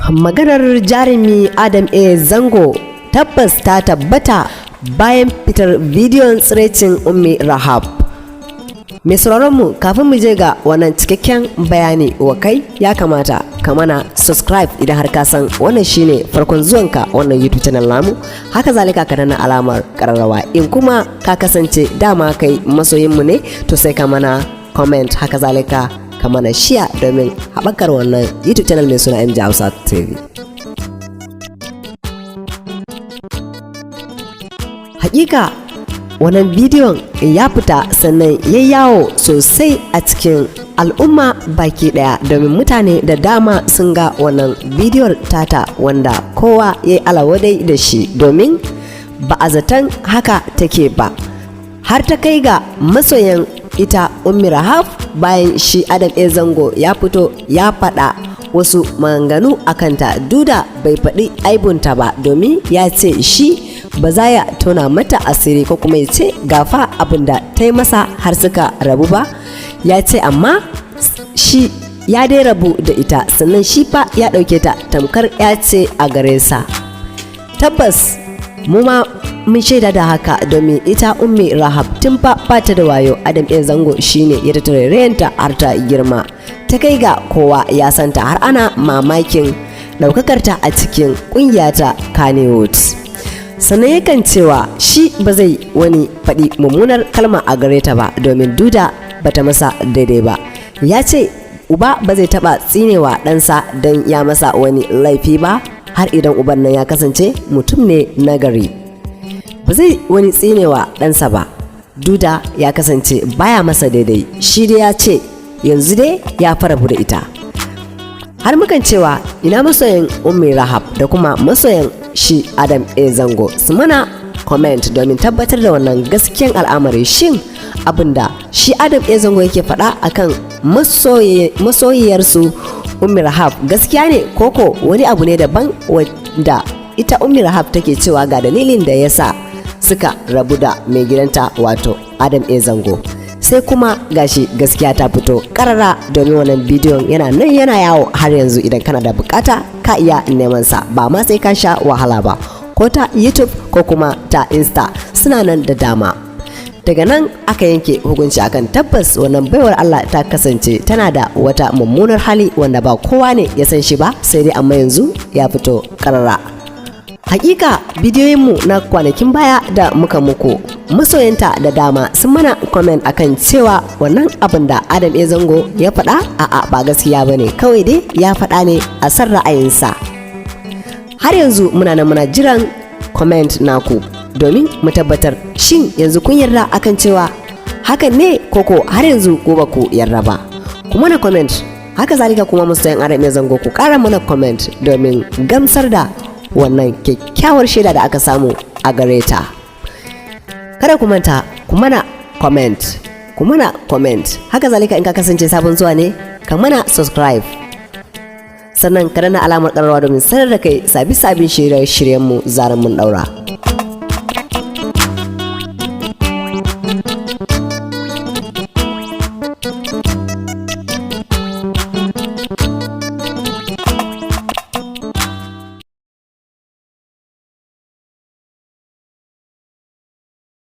Maganar jarumi Adam A. Zango tabbas ta tabbata bayan fitar bidiyon tsirecin Ummi Rahab. Mai sauraronmu, kafin mu je ga wannan cikakken bayani wa kai, ya kamata ka mana subscribe idan har ka san wannan shine farkon zuwanka wannan YouTube channel namu. Haka zalika ka danna alamar kararrawa. In kuma ka kasance dama kai masoyinmu ne, to sai ka mana comment, haka zalika ka mana share domin haɓakar wannan YouTube channel mai suna MJ Hausa TV. Hakika wannan bidiyon ya fita, sannan ya yawo sosai a cikin al'umma baki daya, domin mutane da dama sun ga wannan bidiyon tata wanda kowa ya yi alawadai da shi, domin ba a zaton haka take ba. Har ta kai ga masoyan ita Ummi Rahab, bayan shi Adam A Zango ya fito ya faɗa wasu maganganu a kanta, duda bai faɗi aibunta ba, domin ya ce shi ba za ya tona mata asiri ko kuma ya ce gafa abin da ta yi masa har suka rabu ba. Ya ce amma shi ya dai rabu da ita, sannan shi fa ya ɗauke ta tamkar ya ce a gare sa. Tabbas mu ma mun shaida da haka, domin ita Ummi Rahab tun fa bata da wayo, Adam A Zango shine ya tattare rayanta har ta girma ta kai ga kowa ya santa, har ana mamakin ɗaukakarta a cikin ƙungiya ta Kannywood. Sannan yakan cewa shi ba zai wani faɗi mummunar kalma a gare ta ba, domin duda bata masa daidai ba. Ya ce uba ba zai taɓa tsinewa ɗansa don ya masa wani laifi ba, har idan uban nan ya kasance mutum ne nagari, ba zai wani tsinewa ɗansa ba duda ya kasance baya masa daidai. Shi dai ya ce yanzu dai ya fara da ita. Har mukan cewa ina masoyan Ummi Rahab da kuma masoyan shi Adam A Zango, su mana comment domin tabbatar da wannan gaskiyan al'amari. Shin abinda shi Adam A Zango yake faɗa akan masoyiyarsu Ummi Rahab gaskiya ne, koko wani abu ne daban wanda ita Ummi Rahab take cewa ga dalilin da ya sa suka rabu da mai gidanta, wato Adam A Zango? Sai kuma gashi gaskiya ta fito karara, domin wannan bidiyon yana nan yana yawo har yanzu. Idan kana da bukata, ka iya neman sa, ba ma sai ka sha wahala ba, ko ta YouTube ko kuma ta Insta, suna nan da dama. Daga nan aka yanke hukunci akan tabbas wannan baiwar Allah ta kasance tana da wata mummunar hali wanda ba kowa ne ya san shi ba, sai dai amma yanzu ya fito karara. Hakika bidiyoyinmu na kwanakin baya da muka muku, masoyanta da dama sun mana comment akan cewa wannan abin da Adam A Zango ya faɗa, a'a, ba gaskiya bane, kawai dai ya faɗa ne a san ra'ayinsa. Har yanzu muna nan muna jiran comment naku domin mu tabbatar, shin yanzu kun yarda akan cewa hakan ne, koko har yanzu ko ba ku yarda ba? Ku mana comment. Haka zalika kuma masoyan Adam A Zango, ku ƙara mana comment domin gamsar da wannan kyakkyawar shaida da aka samu a gare ta. Kada ku manta ku mana comment, ku mana comment. Haka zalika in ka kasance sabon zuwa ne, ka mana subscribe, sannan ka danna alamar ƙararrawa domin sanar da kai sabi sabin shirye-shiryenmu zaran mun ɗaura.